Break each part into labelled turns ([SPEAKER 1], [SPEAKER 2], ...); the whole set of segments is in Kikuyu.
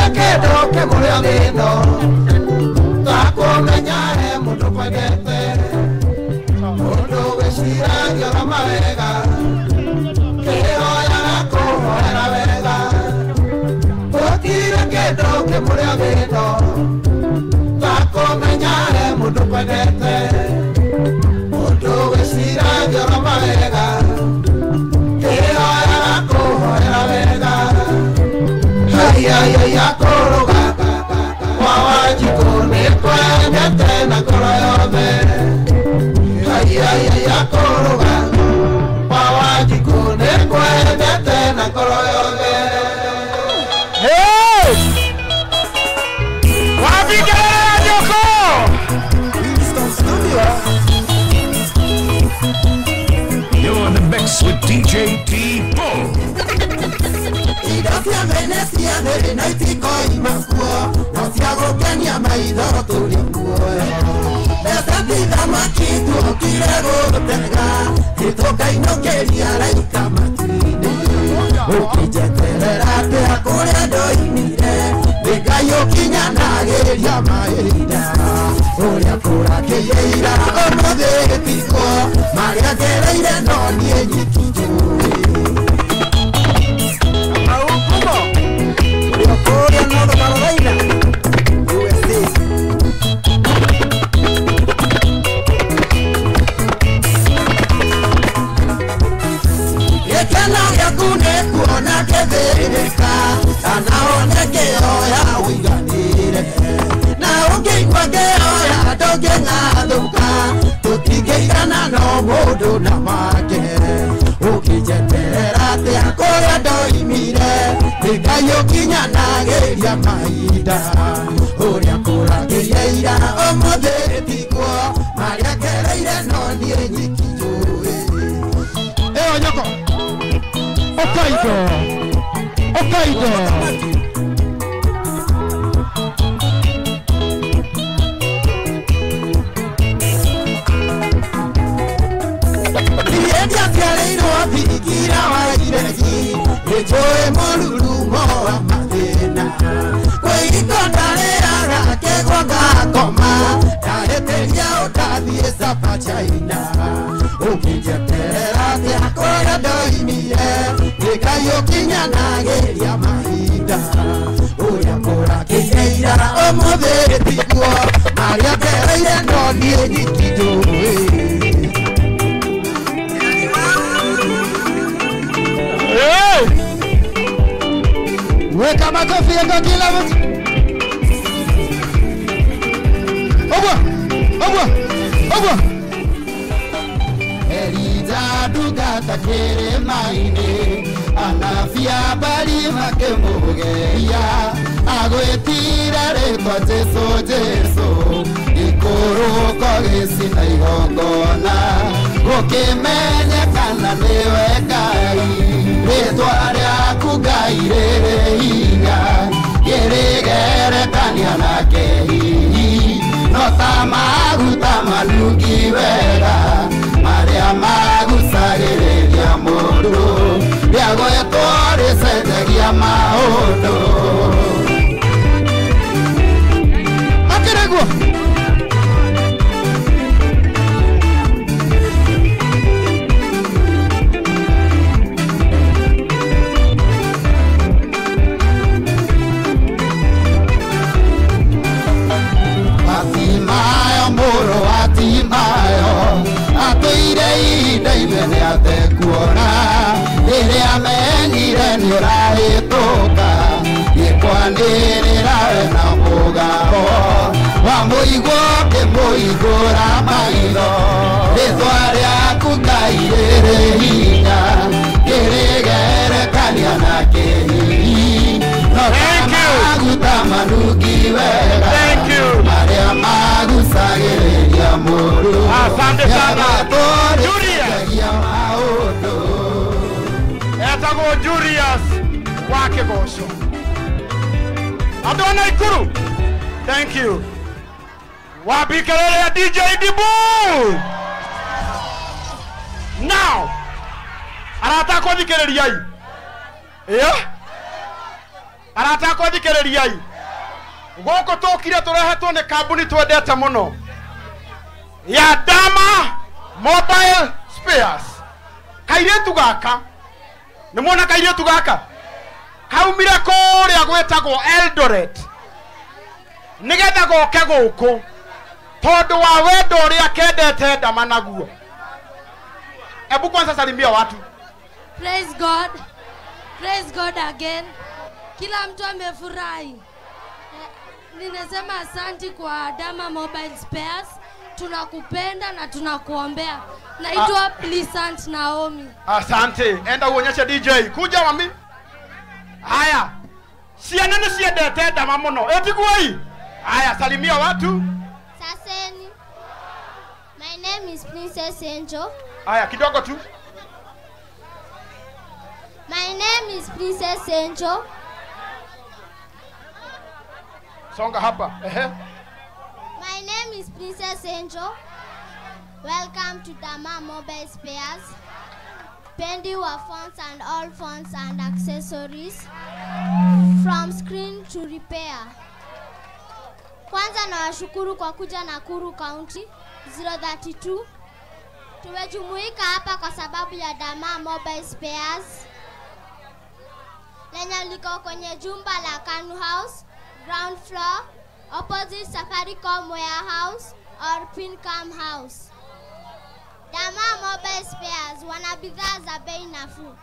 [SPEAKER 1] Gũtirĩ kĩndũ kĩmũrĩa thĩno takũmenya he mũndũ kwendete mũndũ wĩciragia ũrĩa mawega kĩhoyaga kũhoera wega gũtirĩ kĩndũ kĩmũrĩa thĩno takũmenya he mũndũ kwendete mũndũ wĩciragia ũrĩa mawega kĩhoyaga kũhoera wega ya kũrũga kwa Wanjikũ nĩkwendete na ngoro yothe ya kũrũga kwa Wanjikũ nĩkwendete na ngoro yothe.
[SPEAKER 2] Hey! Wapi kelele ya Joko?
[SPEAKER 3] Winston Studio.
[SPEAKER 4] You're in the mix with DJ D Bull.
[SPEAKER 3] Indo cia Venecia thĩrĩ na itikoima kuo no cia gũkenia maitho tũrĩ muoyo mbeca ti thamaki tuokire gũtega tũkainũkĩria araika matu-inĩ ũkĩnjeterera atĩa kũrĩa ndoimire nĩ Ngai ũkinyanagĩria mahinda ũrĩa kũrakĩire ira ũmũthĩ tiguo marĩa ngereire no niĩ nyiki njũĩ. Kũrĩa North Carolina, USA. Gĩkeno gĩaku nĩ kuona ngĩthĩnĩka kana one ngĩoya ũiganĩre na ũngĩigua ngĩoya ndũngĩng'athũka tũtingĩigana no mũndũ na make ũkĩnjeterera atĩa kũrĩa ndoimire nĩ Ngai ũkinyanagĩria mahinda ũrĩa kũrakĩire ira ũmũthĩ tiguo marĩa ngereire no niĩ nyiki njũĩ.
[SPEAKER 2] Ĩyo Nyoko Hokkaido Hokkaido.
[SPEAKER 3] Niĩ ndiaciarĩirwo thingira wa iregi nĩnjũĩ mũrurumo wa mathĩna kwĩiko ndarĩaga kĩgwa ngakoma ndahĩtĩria ũndathiĩ Sapa China ũkĩnjeterera atĩa kũrĩa ndoimire nĩ Ngai ũkinyanagĩria mahinda ũrĩa kũrakĩire ira ũmũthĩ tiguo marĩa ngereire no niĩ nyiki njũĩ.
[SPEAKER 2] Hey! Weka makofi yako kila mtu. Ogwa! Ogwa! Ogwa!
[SPEAKER 1] Elija ndungata kĩrĩma-inĩ anabii a Baali makĩmũgeria agwĩtire rĩtwa Jesũ Jesũ gĩikũrũko gĩcina igongona gũkĩmenyekana nĩwe Ngai rĩtwa rĩaku Ngai rĩrĩ hinya ngĩrĩgerekania nake hihi no ta maguta manungi wega marĩa magucagĩrĩria mũndũ rĩagwetwo rĩcenjagia maũndũ.
[SPEAKER 2] Akĩrĩguo
[SPEAKER 1] Batimayo mũrũ wa Timayo atũire ihinda inene atekuona rĩrĩa amenyire nĩũrahĩtũka gĩkwanĩrĩra we na mũgambo wamũigua ũkĩmũhingũra maitho rĩtwa rĩaku Ngai rĩrĩ hinya ngĩrĩgerekania na kĩhihi no ta maguta manungi wega marĩa magucagĩrĩria mũndũ.
[SPEAKER 2] Asante sana Julius.
[SPEAKER 1] Maũndũ
[SPEAKER 2] Etagwo Julius wa Kĩgoco. Andũ a Naikuru, thank you. Wapi kelele ya DJ Dibu? Now, arata akwa thikĩrĩriai. Ĩyo. Arata akwa thikĩrĩriai. Gũkũ tũkire tũrehetwo nĩ kambuni twendete mũno ya Dama Mobile Spares. Kairĩtu gaka nĩ muona kairĩtu gaka kaumire kũrĩa gwĩtagwo Eldoret nĩgetha goke gũkũ tondũ wa wendo ũrĩa kendete Dama naguo. Ebu kwanza salimia watu.
[SPEAKER 5] Praise God. Praise God again. Kila mtu amefurahi. Ninasema asanti kwa Dama Mobile Spares. Tunakupenda na tunakuombea. Naitwa Pleasant Naomi.
[SPEAKER 2] Asante. Enda uonyeshe DJ. Kuja mami. Haya. Ciana nĩ ciendete Dama mũno. Ĩtiguo. Haya, salimia watu.
[SPEAKER 6] Saseni. My name is Princess Angel.
[SPEAKER 2] Haya, kidogo tu.
[SPEAKER 6] My name is Princess Angel.
[SPEAKER 2] Songa hapa. Ehe.
[SPEAKER 6] My name is Princess Angel. Welcome to Dama Mobile Spares. Pendi wa phones and all phones and accessories from screen to repair. Kwanza nawashukuru kwa kuja Nakuru County 032. Tumejumuika hapa kwa sababu ya Dama Mobile Spares lenye liko kwenye jumba la Kanu House, ground floor, opposite Safaricom Warehouse or Pincam House. Dama Mobile Spares wana bidhaa za bei nafuu.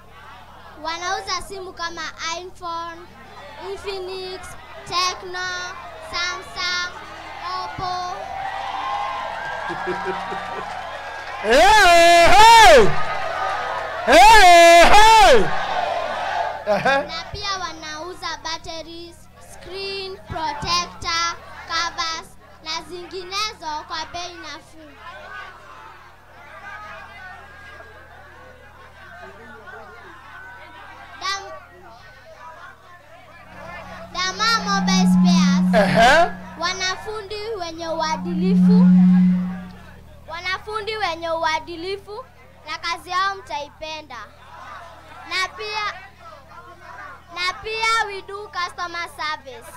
[SPEAKER 6] Wanauza simu kama iPhone, Infinix, Tecno, Samsung, Oppo.
[SPEAKER 2] Hey, hey! Hey, hey!
[SPEAKER 6] Na pia wanauza batteries, screen protector, covers na zinginezo kwa bei nafuu. Dama Mobile Spares. Wanafundi wenye uadilifu. Wanafundi wenye uadilifu na kazi yao mtaipenda. Na pia we do customer service.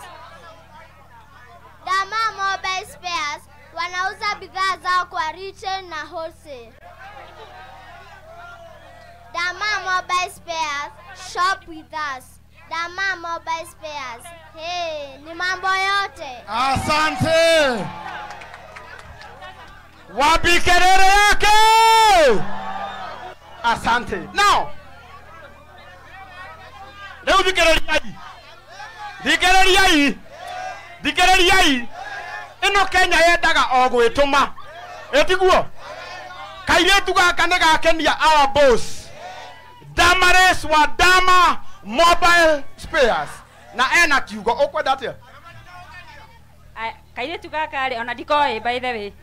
[SPEAKER 6] Dama Mobile Spares wanauza bidhaa zao kwa retail na wholesale. Dama Mobile Spares, shop with us. Dama Mobile Spares. Hey, ni mambo yote.
[SPEAKER 2] Asante. Wapi kelele yake? Asante. Now, leo thikĩrĩriai. Thikĩrĩriai. Thikĩrĩriai. Ĩno Kenya yendaga o gwĩtũma. Ĩtiguo? Kairĩtu gaka nĩ gakenia our boss. Damaris wa Dama Mobile Spares. Na ena kiugo ũkwenda atĩa?
[SPEAKER 7] Kairĩtu gaka rĩ ona ndikoĩ by the way.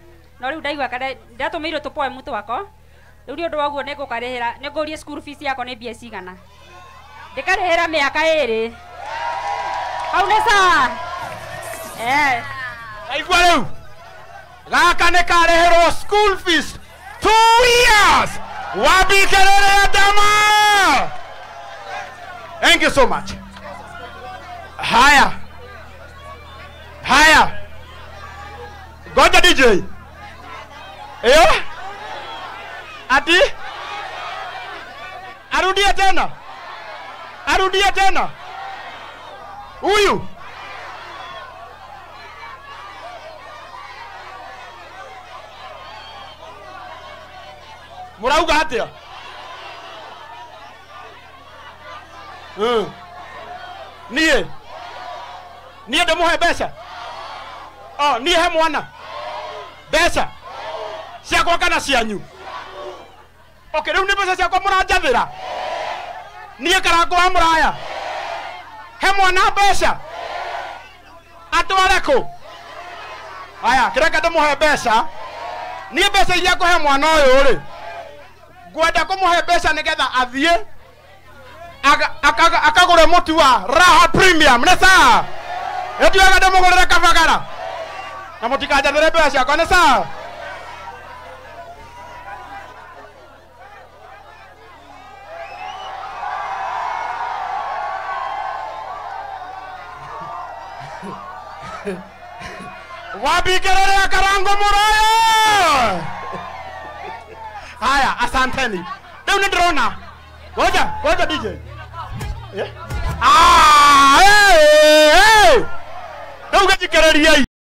[SPEAKER 7] No rĩu ndaigua kana ndatũmĩirwo tũpoemu twako. Rĩu nĩ ũndũ wa ũguo nĩngũkarĩhĩra, nĩngũrie school fees yakwa nĩ mbia cigana. Ndĩkarĩhĩra mĩaka ĩrĩ. Hau nĩ sawa? Eh.
[SPEAKER 2] Ndaigua rĩu. Gaka nĩ karĩhĩrwo school fees 2 years. Wapi kelele ya Dama? Thank you so much. Haya. Haya. Goja DJ. Eh? Ati? Arudie tena. Arudie tena. Huyu. Murauga atia? Nie. Nie ndĩmũhe mbeca? Oh, niĩ he mwana. Mbeca ciakwa kana cianyu? Okay, rĩu nĩ mbeca ciakwa mũranjathĩra? Niĩ Karangũ wa Mũraya. He mwana mbeca? Atware kũ? Aya, kĩreka ndĩmũhe mbeca. Niĩ mbeca iria ngũhe mwana ũyũ rĩ, ngwenda kũmũhe mbeca nĩgetha athiĩ akagũre mũtu wa Raha Premium. Nĩ sawa? Ĩtuaga ndĩmũgũrĩre kabagara na mũtikanjathĩre mbeca ciakwa. Nĩ sawa? Wapi kelele ya Karango Muraya? Haya, asanteni. Leo ndirona. Ngoja, ngoja DJ. Eh? Ah, eh, eh. Rĩu gĩthikĩrĩriai.